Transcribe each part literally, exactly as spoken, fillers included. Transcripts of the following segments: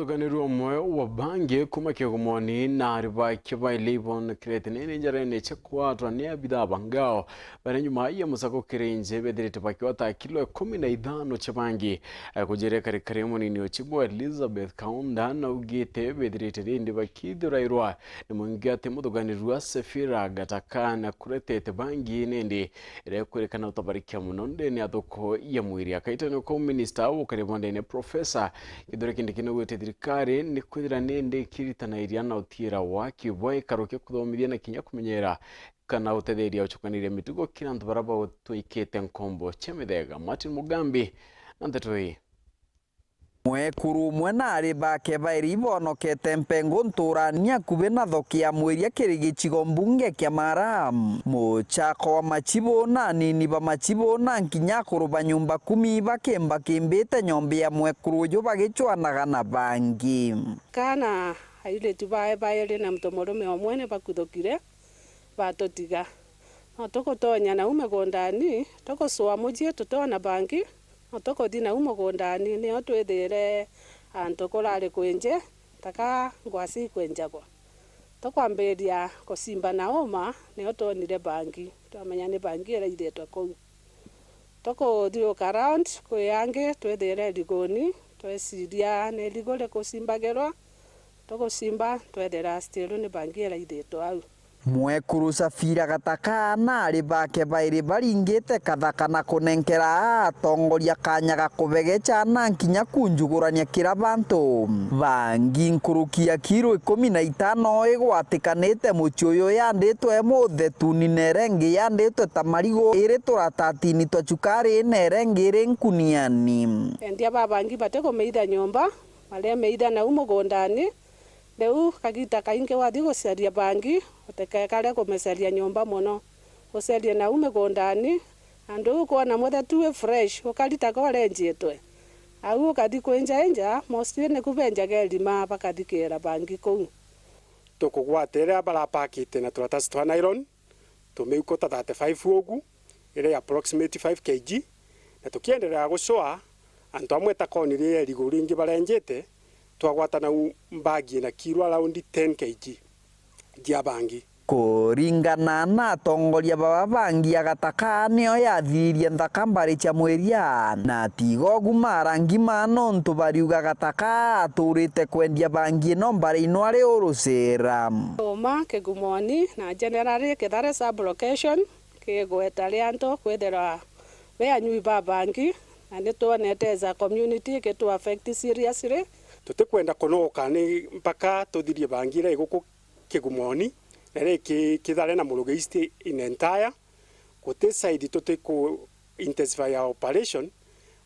Mutukanirua umwe wa bangi kuma Kigomoni na aari bake bairi ibonekirete ni, ni njarene cia kwatwa ni abithaa ba ngao, baria nyuma ya musako kiri nje bethirite bakiota kilo ikumi na ithano cia bangi. Eh, kujiria karikari munini ucibwa Elizabeth Kaunda naugite bethirite rindi bakithurairwa ni mwingi ati mutukanirua Sefira Gataka na kuretete bangi nindi iria ikwirikana utabarikia muno ndene ya thoko ya mwiri. Akaitania kuu, minista wa ukari bwa ndene, Profesa Kithure Kindiki, naugite thirikari ni kwithira nindi ikiritanairia na utiira waki bwa ikaro kia kuthomithia na kinya kumenyera kana utetheria ucukaniria mitugo kiri antu baria batwikite nkombo cia mithega. Martin Mugambi na nteto ii. Mwekuru umwe na aari bake bairi ibonokete mpengo nturani akubi na thoki ya Mwiria kiri gicigo mbunge kia Mara. Muchako wa machibu na anini ba machibu na nkinya akuru ba nyumba kumi bakimbakimbite nyomba ya mwekuru uju bagicwanaga na bangi. Kana airitu bae bairi na muntu murume umwe ni bakuthukire, batutiga. No tugutonya nau migundani, tugucua mucii tutona bangi, no tuguthi nau mugundani, nio twithiire antu kurari kwinje, taka ngwasi ikwenjagwa. Tukwambiria kucimba na uma, nio twonire bangi, twamenya ni bangi iraithitwe kuu. Tukuthiuruka around kwi angi, twithiire iriguni, tweciria ni irigu rikucimbagirwa, tugucimba, twethira still ni bangi iraithitwe au. Mwekuru Safira Gataka na aari bake bairi baringite kathaka na kunenkera atongoria kanya ga kubegecha na nkinya kunjugurania kira bantu. Bangi nkuruki ya kiro ikumi na itano igwatikanite mucii uyu yanditwe muthetuni na iria ingi yanditwe ta marigu iri turatatini twa cukari na iria ingi iri nkuniani. Endia ba bangi batikumeitha nyomba, baria meitha nau mugundani. Riu kagita kaingi wathi gucaria bangi, utikekare kumecaria nyomba mono. Ucarie nau migundani, andu ukwona muthetu wi fresh, ukarita ka urenjitwe. Au ukathi kwinjainja, mostly niku benjaga irima bakathikira bangi kuu. Tukugwata iria barapakite na turatasi twa nylon, tumiuko ta thirty-five ugu, iria i approximate five K G, na tukienderea gucua, antu amwe takonire irigu ringi barenjite, twagwata nau mbagi ina kiro around ten K G jia bangi. Kuringana na atongoria baba bangi, ya Gataka nio yathirie nthaka mbari cia Mwiria, na tiga ugu marangi ma nontu bariuga Gataka aturite kwendia bangi ino mbari ino ari urucira. Uma Kigumoni na generally Kithare sub location kigweta ria antu kwithirwa be anyui ba bangi, na ni twonete as a community igitu affect seriously. Tutikwenda kunogoka ni mpaka tuthirie bangi iria iguku Kigumoni, na iria iki Kithare na Muruge East in entire. Guti side tuti ku intensify our operation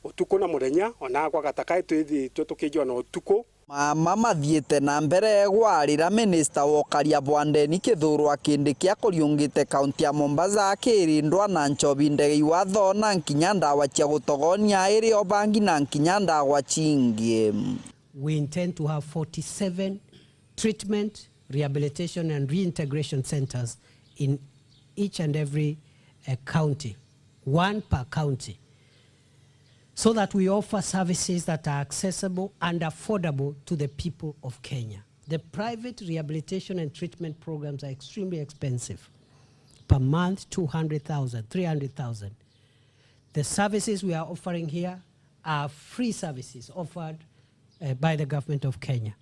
utuku na murenya, ona gwa Gataka twithitwe tukijwa na utuku. Mama mathiite na mbere gwarira minista wa ukaria bwa ndeni Kithure Kindiki akuriungite kaunti ya Mombasa akirindwa na nchobi, ndege iwatho na nkinya ndawa cia gutogonia irio bangi na nkinya ndawa cingi. We intend to have forty-seven treatment, rehabilitation and reintegration centers in each and every, uh, county, one per county, so that we offer services that are accessible and affordable to the people of Kenya. The private rehabilitation and treatment programs are extremely expensive. Per month, two hundred thousand, three hundred thousand. The services we are offering here are free services offered, uh, by the government of Kenya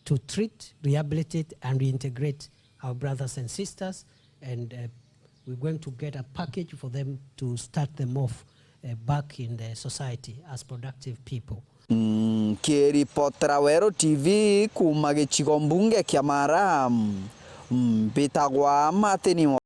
to treat, rehabilitate and reintegrate our brothers and sisters, and, uh, we're going to get a package for them to start them off, uh, back in the society as productive people. Nkiripotera Weru T V kuuma gicigo mbunge kia Mara, mbitagwa Martin Wa-